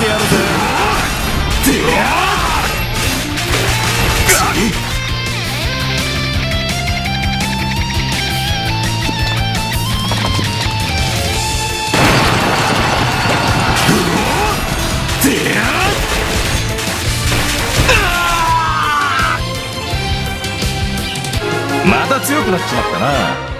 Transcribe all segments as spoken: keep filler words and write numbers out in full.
てやるぜ。また強くなっちまったな。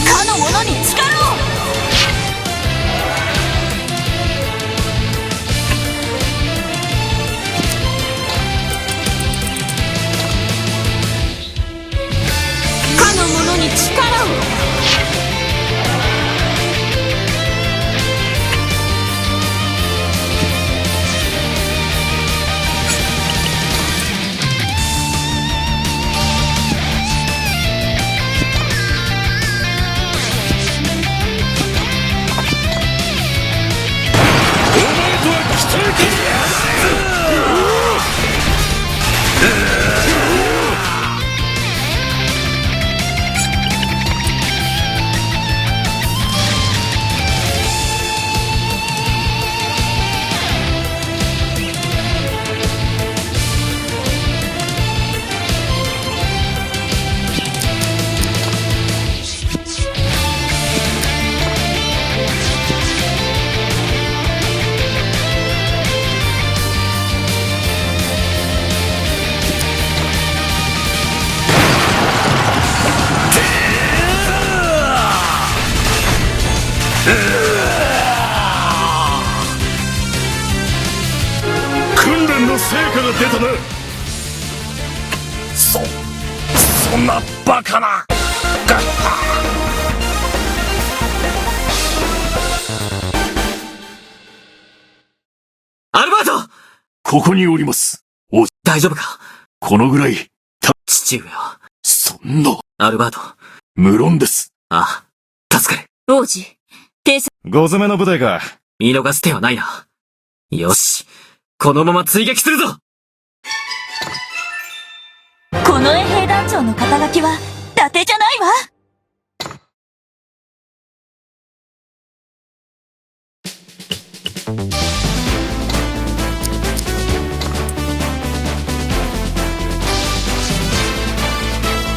かの者に力を！かの者に力を！訓練の成果が出たな。そ、そんなバカな。アルバート！ここにおります。お、大丈夫か？このぐらい、た、父上は。そんな。アルバート。無論です。あ、助かる。王子、停車。ご攻めの部隊か。見逃す手はないな。よし、このまま追撃するぞ！この衛兵団長の肩書きは、伊達じゃないわ。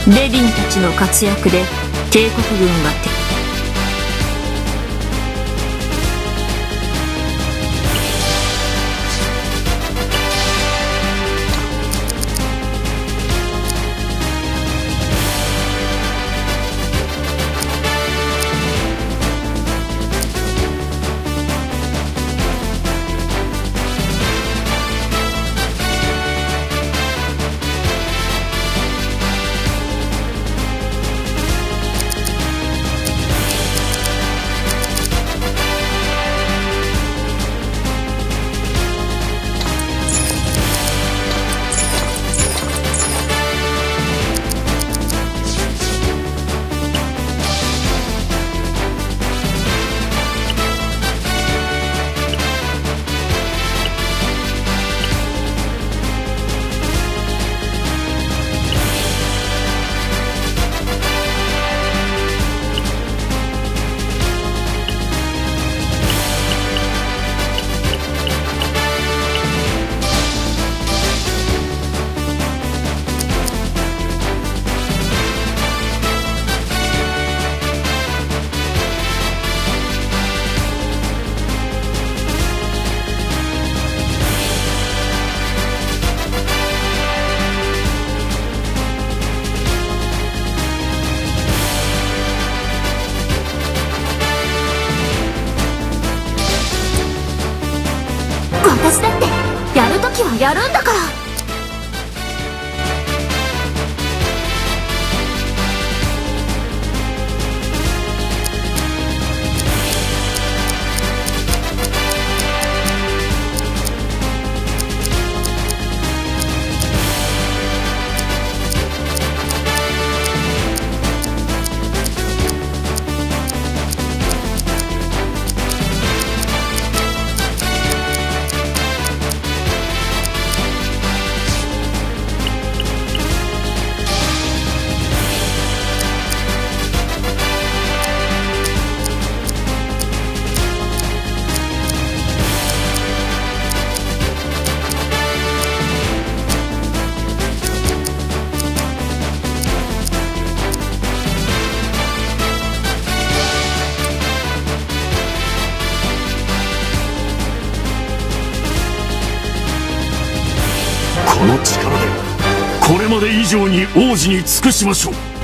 レディンたちの活躍で帝国軍はてやるんだから。 この力で、これまで以上に王子に尽くしましょう。